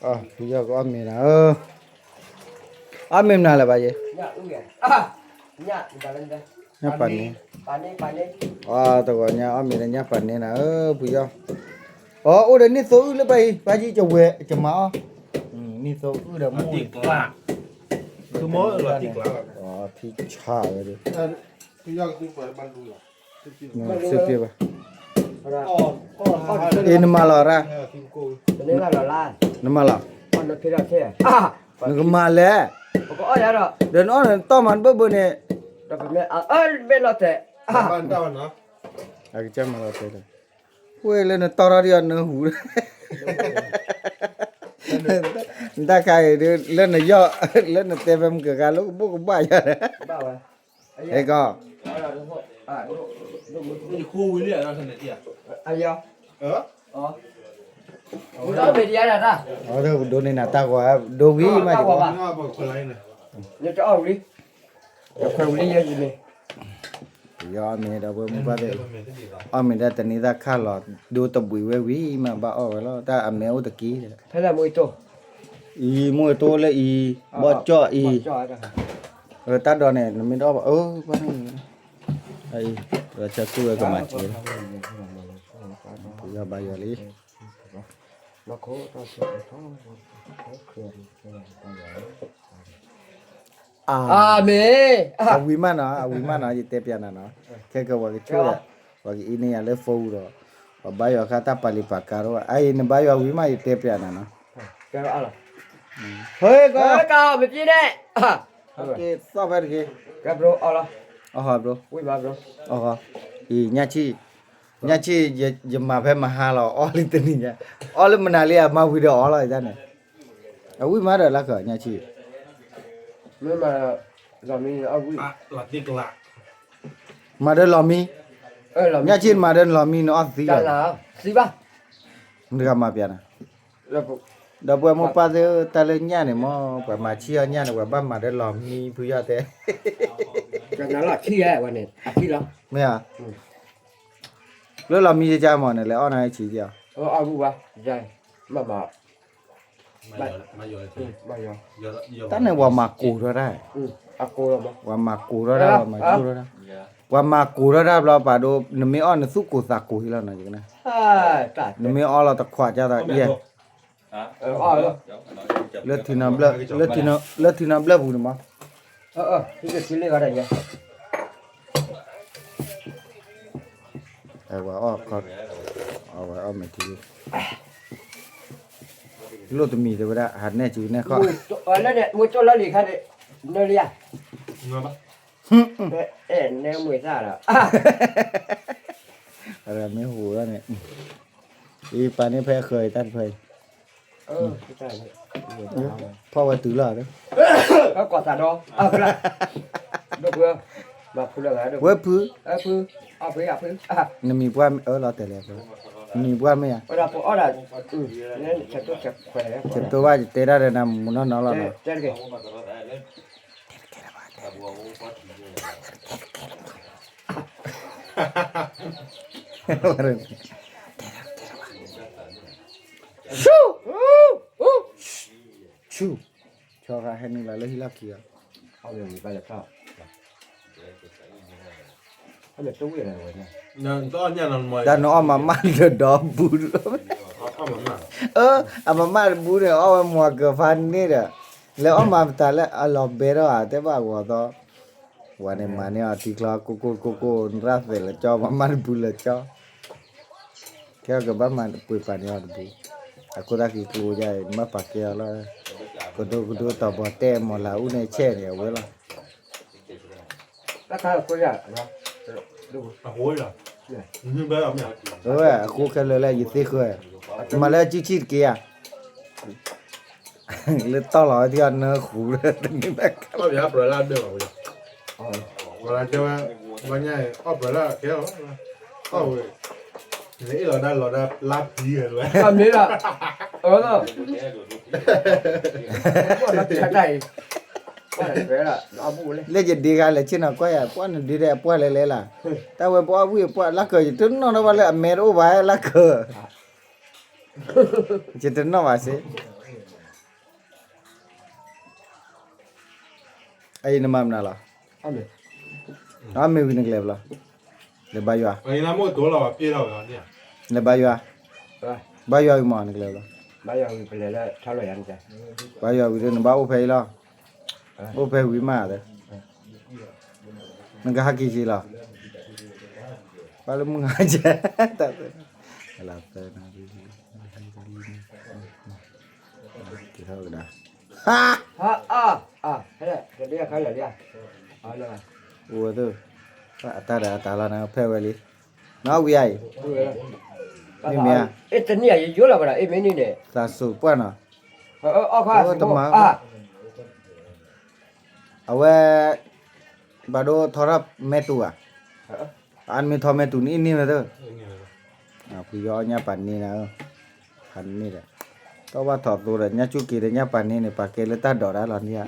ဖုယီၢ်ကအီၣ်မ့ၤနၤဧၢ, အီၣ်မ့ၤမနုၤလဲၣ်ဘၣ်ယဲ, ညၣ်ပာ်န့ၣ်, အတဂီၤညါအီၣ်မ့ၤဒီးညၣ်ပာ်န့ၣ်နၤဧၢ ဖုယီၢ်, အအိၣ်ဒီးနံၣ်သိအုၣ်လၢပၢ်အံၤ ပၢ်ယံကဝဲကမၤအီၣ်, နံၣ်သိအုၣ်ဒီးမူၢ်, ထံဆးဝဲဒီး သုးပ့ၢ်ဘၣ်, အ့ နမၤလီၤရၣ်, နမၤလီၤ, နကမၤလဲၣ်, ဒီးနအီၣ်နတီၢ်မၤနဘၢၣ်ဘၢၣ်န့ၣ်, အကစၢ်မၤလီၤတဲာ်, ဝဲလၢနတီၢ်ထီၣ်ဒ်အီၤနဟူး, နတၢ်ခါအံၤဒ်လၢနယီၢ်, လၢနတဲဖဲမုၢ်ကဂၤလၢကဘိၣ်ကဘၣ်ယၤ, ဟဲကီး ဒိးန့ၢ်နၤတၢ်ဂီၤ, ဒိဝံၤမး, ယအီၣ်မ့ၤဒီးပှၤမုၢ်ဘၣ်သ့ၣ်, အီၣ်မ့ၤဒီးတန့ၤသၣ်ခၣ်လီၤ, ဒိတဘှံးဝဲဝံၤမး ဘၣ်အီၣ်ဝဲလီၤ, တၢ်အမဲအိၣ်တက့ၢ်, အံၤမိၢ်တိၢ်လၢအံၤ, ဘီၣ်ကၠီၣ်အံၤ, တၢ်ဒိးန့ၣ် နမ့ၢ်တအီၣ်ဘၣ်, အၢ ဘၣ်န့ၣ်, အံၤ, ဆၢသူၣ်ဝဲကမၤစၢၤ, ပယီၤဘါယွၤလံ အမ့ၢ်, အဝံၤမးနီၤ, အဝံၤမးနီၤ, ယတဲပျးနၤနီၤ, ခဲကဝၤကဆိၣ်, ပှၤကအံၤန့ၢ်ယၤလၢ phone ဒီး, ပှၤဘါယွၤဃါတၢ်ပာ်လံၤပာ်ကါတအိၣ်ဘၣ်, အအံၤနဘါယွၤဝံၤမး ယတဲပျးနၤနီၤ, ဟဲကီး, မ့ၢ်က့န့ၣ်, သီၣ်ဖဲတဂ့ၤ, အီၣ်ဟီဘျီ, အံၤ ညၣ်ဆံၣ်, ညၣ်ဆံၣ်, ယမၤဖဲမဟါလီၤ အီၣ်လံတနံၤညါ, အီၣ်လၢမနုၤလံ အမၤဝံၤဒီးအီၣ်လီၤတၢ်န့ၣ်, အဝံၤမးဒီးလၢကီး ညၣ်ဆံၣ်, မၤဒီးလီၤမံ, ညၣ်ဆံၣ်မၤဒီးလီၤမံ နအီၣ်သံလီၤ, မတဂၤမၤပျးနၤ, ဒီပုၢ်ဝဲၢ်မိၢ်ပၢ်သ့ၣ်ဧၢ, တၢ်လၢညၣ်န့ၣ်မ့ၢ် ပှၤမၤဆံၣ်အီၣ်ညၣ်န့ၣ် ပှၤဘၣ်မၤဒီးလီၤမံ ဖုယီၢ်တဲ, မ့ၢ်ဧါ, လၢလီၤမံယကါမ့ၢ်န့ၣ် လဲၤအီၣ်နၤဆံးကီး, တၢ်န့ၣ်ပှၤမၤကိးထီၣ်တၢ်, ပှၤမၤကိးထီၣ်တၢ် ပှၤမၤကိးထီၣ်တၢ်ဘျီ ပာ်ဒိ နမ့ၢ်အီၣ် နသူၣ်ကိၢ်သးကိၢ်ဟံလီၤနီၤ, နမ့ၢ်အီၣ်လီၤတခွးကသိးယဲၢ်, လၢထံနီၤဘျၢၣ်, လၢထံနီၤဘျၢၣ်ပူၤန့ၣ်မး, ဝဲအီၣ်, လိၣ်တမံၤတဲဝဲဒၣ် ဟးနဲၣ်စုနဲၣ်ခီၣ်, မ့ၢ်ကၠိၣ်လီၤလံၤခါန့ၣ်, နလံဧါ, အဲၣ်နဲမုာ်သၣ်ဒီး, မ့ၢ်ဟူးလီၤန့ၣ်, အံၤပာ်န့ၢ်ဖဲအဃၢၤအံၤတၢ်တဖၢအံၤ, ဖီၣ်ဝဲတုၤလီၤ, ဝဲဖု, နမံၤပှၢ်အၢလီၤတဲာ်လဲၣ်, နမံၤပှၢ်မ့ၢ်ဧါ, ယတိၢ်ဘၣ်ယတဲတၢ်ဒီးနၤမူနီၢ်နီၢ်လီၤနီၤ. ဆူၣ်, ဆူၣ်, ဆီဂၤဟဲနုာ်လီၤလၢဟံၣ်လီၢ်ခံလီၤ. တၢ်နအီၣ်မးမးလၢဒီဘူး, အမၤမးတဘူးန့ၣ် အီၣ်ဝဲမွၤကၢၤဖးန့ၣ်ဒီး, လဲၤအီၣ်မၤပတၢ်လၢအလီၤဘဲထီၣ်ဧါ တဲဘၣ်အဂီၢ်သီ, ဝဲန့ၣ်မၤန့ၢ်အီၤထံချီ ကိၢ်ကိၢ်ကိၢ်ကိၢ် နရၣ်သဲးလၢကၠီ မၤမးတဘူးလၢကၠီ ခဲအံၤကဘၣ်မၤပှ့ၤပာ်န့ၢ်အီၤတဘူး, အခိၣ်သၣ်ဃံကျိယါအံၤ နဘၣ်ပာ်ကဲအီၤလီၤ, ကဒိကဒိတီၤဘီတဲမီၢ်လၤအူန့ၣ်ဆဲၣ်န့ၣ် အဝဲလီၤ, တၢ်ခါအခိၣ်ယါ, အဝဲအဃိခဲလၢာ်လၢယသ့ဃၢၤ, မၤလၢအစုဆံၣ်တက့ၢ်ဧါ, လၢတီၢ်လီၤဝဲဒ်အီၤနၢဃူလၢတနံၤဘၣ်ကါ, ဝဲတဲဝဲ, ဘၣ်ညါအီၣ်ပှၤလၢကဲလီၤ, အီၣ်ဝဲ, နအ့ၣ်လီၤဒၣ်လီၤဒၣ်လါဖံဝဲ, မ့ၢ်လီၤ, အၢ, လၢယဒ့ဂၤလဲၤဆ့ၣ်နီၤကွၢ်ယၤ ပှၢ်နဒ့ဒီးပှၢ်လဲၤလဲၤလၢ်, တၢ်ဝဲပအီၣ်ဝံၣ်ပှၢ်လၢကၢၤ ယတနီၣ်ထီၣ်ဘၣ်လၢအမဲတအိၣ်ဘၣ်လၢကၢၤ, ယတနီၣ်ဘၣ်စ့ၢ် အအံၤနမၤမနုၤလီၤ, အမ့ၢ်ဝံၤနကလဲၤဘျီ, လဲၤဘါယွၤ, လဲၤဘါယွၤ, ဘါယွၤဝံၤမးနကလဲၤဘျီ, ဘါယွၤဝံၤဒီးနဘၣ်အိၣ်ဖဲအံၤလီၤ, အိၣ်ဖဲဝံၤမးဒီး နကဟးက့ၤက့ၤလီၤ, ဘၣ်လၢမုၢ်ဟါကဲ, တၢ်သၢ, လၢသၢနၣ်ရံၣ်, က့ၤထီၣ်ကဒါ, အိၣ်ဝဲသ့ၣ်, အတၢ်ဒီးအတၢ်လီၤနၤ ဖဲဝဲလံ, နီၢ်ဝံၤအံၤ, မ့မ့ၢ်ဧါ, သးစူၤပှၢ်နီၤ, တမၤ, အဝဲ, ဘၣ်ဒိထီထီၣ်မဲာ်တူၤဧါ, အနမ့ၢ်ထီၣ်မဲာ်တူၤန့ၣ်အ့ၣ်န့ၢ်ဝဲသၢ, ဖုယီၤအီၣ်ညၣ်ပာ်န့ၢ်နၤ, ဖးန့ၢ်ဒီး, တီၢ်ဘၣ်ထီၣ်သိဒီး ညၣ်ကၠူက့ၤဒီးညၣ်ပာ်န့ၢ်န့ၣ် ပာ်ကဲလၢတၢ်ဒိးတၢ်လီၤန့ၣ်ဧါ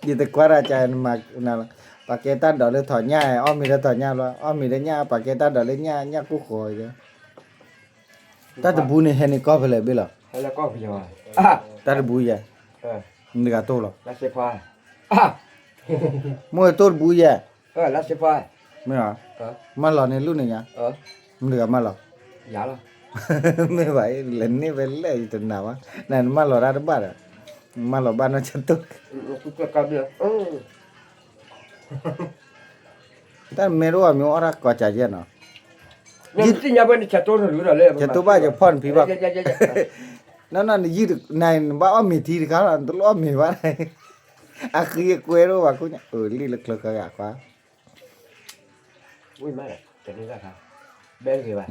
ယတကွၢ်တၢ်ကနမၤနၤလီၤ, ပာ်ကဲတၢ်ဒိးလၢထီၣ်ညၣ်, အီၣ်မ့ၤလၢထီၣ်ညၣ်လီၤ, အီၣ်မ့ၤလၢညၣ် ပာ်ကဲတၢ်ဒိးလၢညၣ်, ညၣ်ကိၢ်ဃီၤ, တၢ်တဘူးန့ၣ် ဟဲန့ၣ်ကီၢ်ဖဲလဲၣ်ဘ့ၣ်လီၤ, တၢ်တဘူးယဲ, မတၤတဂၤတိၢ်လီၤ, မိၢ်တိၢ်တဘူးယဲ, မ့ၢ်, မၢလီၤန့ၣ်လူၢ်န့ၣ်ညါ, မတၤတဂၤမၢလီၤ, မ့ၢ်ဘၣ်, လဲၤန့ၢ်ဝဲလဲၣ် ယတနာ်ဘၣ်, နမၢလီၤတၢ်တဘၣ်ဒီး, မၢလီၤဘၣ်နီၢ်ဆၢတိၢ် တၢ်မဲတအိၣ်အမံၤအီၣ်တၢ်ကီးကးယဲၢ်နီၤ, ယတိၢ်ဘၣ်ယဖီၣ်နဖံဘၣ်, နီၢ်နီၢ်နယုၢ်နၤနဘၣ်အီၣ်မ့ၤထံတခါလီၤ နတလိၣ်အီၣ်မ့ၤဘၣ်, အဃံအကွဲတအိၣ်ဘၣ်ခိၣ်ညါ အၢလံလၢချၢဃါဂၤခွါ,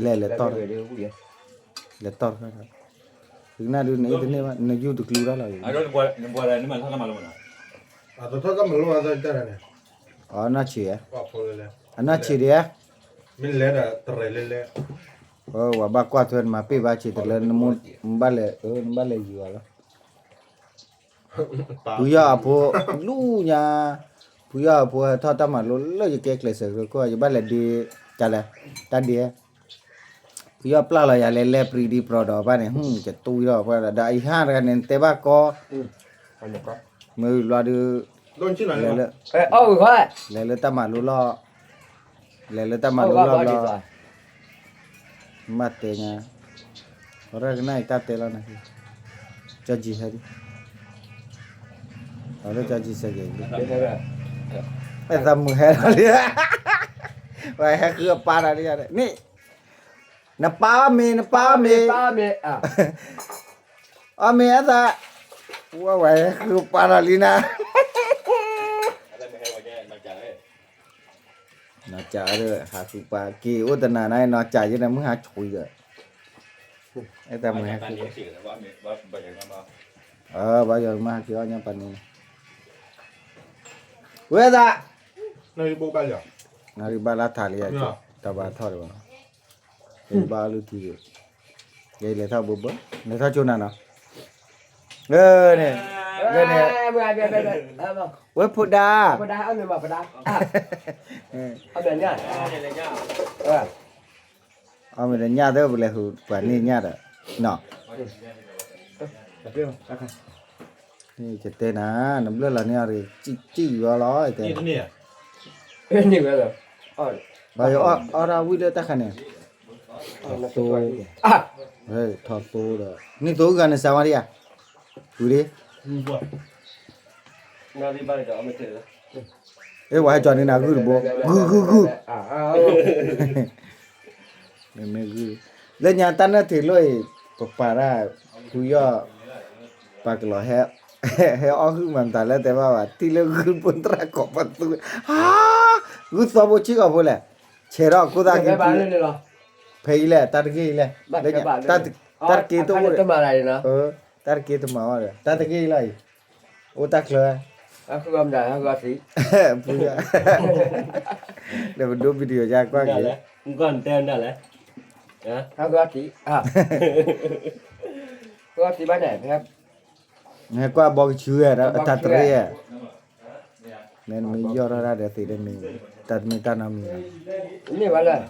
လဲၤလဲၤတီၢ်, လဲၤတီၢ်တခါ, နနၢ်ဒုးနအ့ၣ်တန့ၢ်ဘၣ် နယူၢ်တကျူတၢ်လီၤ, အနီၢ်ဆံးဧါ, အနီၢ်ဆံးဒံးဧါ, ဝဲဘၣ်ကွၢ်ထွဲနမၤပ့ၢ်ဘၣ်ဆံးတလၢနမိၢ်, နဘၣ်လဲၤ, နဘၣ်လဲၤယံၤဘၣ်လီၤ ဖုယီၤအဖိ, လူညါ, ဖုယီၤအဖိဟဲထီၣ်တၢ်မၤလိလၢယကဲကျဲးစၢးကရၢခိၣ် ယဘၣ်လဲၤဒ့, တၢ်လဲၣ်, တၢ်ဒ့, ဖုယီၤပျၢ်လီၤယၤလဲၤလဲၤပြံဒံပြီဒီးဘၣ်န့ၣ် ဟူကတူၢ်ဒီးပှၤဒီးအံၤဟါတဂၤန့ၣ် နတဲဘၣ်ကီ, မ့ၢ်ဘျီဒုး, လဲၤလၢ, လဲၤလၢတၢ်မၤလိလီၢ် လဲၤလၢတၢ်မၤလိလီၢ်ဘျီ, မ့ၢ်တဲညါ, အရၢကနၣ်အံၤတၢ်တဲလီၤနၤ, ကၠီကၠံဟဲဒံး, အရၢကၠီကၠံစဲက့ၤ, အဲသးမုာ်ဟဲလီၤလံ, ဝဲဟဲဃုအပၢ်တၢ်လံ, န့ၣ်, နပၢ်အီၣ်မ့ၤ နပၢ်အီၣ်မ့ၤ, အီၣ်မ့ၤအသး, ဝဲဝဲဟဲဃုအပၢ်တၢ်လံနၤ နီၢ်ကၠးဒီး ဟးဃုပှၤက့ၤအိၣ်တနၤန့ၣ် နီၢ်ကၠးယဲဒီး မုၢ်ဟါဆှံဒီး, အဲတၢ်မုၢ်ဟါဆှံ, ဘၣ်ယီၤမုၢ်ဟါဆှံအီၣ်ညၣ်ပာ်န့ၣ်, ဝဲဒၣ်, နၣ်ရံၣ်ဘၣ်လၢထးလံ, တၢ်ဘၣ်ထီၣ်ဒီးဘၣ်နီၤ, ယဘၣ်အီၣ်လုၢ်ထံယိာ်, ယလဲၤထီၣ်ဘိဘိ, လဲၤထီၣ်ကၠိနၤနီၤ, န့ၣ်, န့ၣ်, ဝဲဖိဒါ, အီၣ်မ့ၤဒီးညၣ်သၢ ပလဲၤဃုပှၤန့ၢ်ညၣ်ဒီး, နီၤ, ယတဲနၤ, နဘျၢလီၤန့ၢ်အီၤဒီး ကံၣ်ဝဲလီၤ, ဘၣ်ယအီၣ်ဒၣ်ဝံၣ်လၢတၢ်ခါန့ၣ်, ထီၣ်သိ, ထီၣ်သိဒီး နံၣ်သိအုၣ်ဂၤန့ၣ် စးဝါဒံးဧါ, ဝံၤဒ့ အဲ ဝဲဟဲကၠီၤန့ၢ်နၤဂုၢ်တဘိ, ဂုၢ်ဂုၢ်ဂုၢ်, မ့ၢ်မ့ၢ်ဂုၢ်, လၢညါတၢ်နၢၣ်ထံးလိၣ်အံၤ, ပပာ်တၢ်, ဖုယီၢ်, ပာ်ကလီၤဟဲ, ဟဲအီၣ်ဂုၢ်မၤတၢ်လၢတဲဘၣ်ဘၣ် ထံၣ်လၢဂုၢ်တဘိသရၣ်ကိးပသူ, ဟါ, ဂုၢ်သီဘိဆံးကီၢ်ဖိလဲၣ်, ဆဲးထီၣ်အခိၣ်သၣ်က့ၤ, ဖဲအံၤလဲၣ် တၢ်တဂ့ၢ်အံၤလဲၣ်, လၢညါ, တၢ်တက့ၢ်တအိၣ်, တၢ်တက့ၢ်တမၤအီၤဒီး တၢ်တဂ့ၢ်လီၤအံၤ, အိၣ်တၢ်ချၢ, ဖုယီၢ်, ဒီးပဒိ video ယါကွၢ်က့ၤ, ဟဲကွၢ်ဘီကဆူဝဲ တၢ်တရ့ဧါ, နမ့ၢ်ယီၢ်ထီၣ်တၢ်ဒီးသ့ၣ်တမံၤ, တၢ်တမ့ၢ်တၢ်နီတမံၤဘၣ်, မ့ၢ်ဝဲလၢ,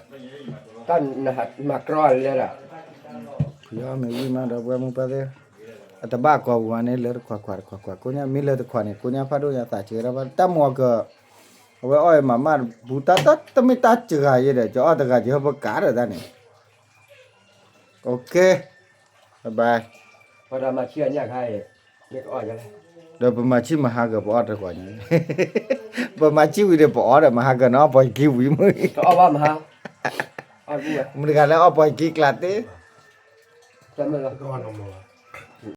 တၢ်နမၤကြီလဲၣ်ဒီး, ဖုယီၢ်မ့ၢ်ဝံၣ်မးဒီးပှၤမုၢ်ပှၢ်သ့ၣ်, အတဘၣ်ကီးဝံၤဝဲန့ၣ် လၢတခွးခွးတခွးခွး ကိညါ မ့ၢ်လၢတခွးန့ၣ် ကိညါဖးဒိၣ်ညါသးစၢၤဒၣ်ဘၣ် တၢ်မိၢ်က အဝဲအီၣ်အံၤမးမး ဘူးတၢ်တၢ်တမ့ၢ်တၢ်စှၤယဲဒီး ကအီၣ်တဂၤယဟၢဖၢကးဒီးတၢ်န့ၣ် OK bye bye ဒီးပမၤဆံၣ်မဟါကၢၤ ပအီၣ်တခွးညါ ပမၤဆံၣ်ဝံၤဒီးပအီၣ်ဒီးမဟါကၢၤန့ၣ် အီၣ်ပှၤက့ၤဝံၤမုၢ် မုၢ်တဂၤလၢအီၣ်ပှၤက့ၤကျးသ့ တမ့ၢ်လီၤ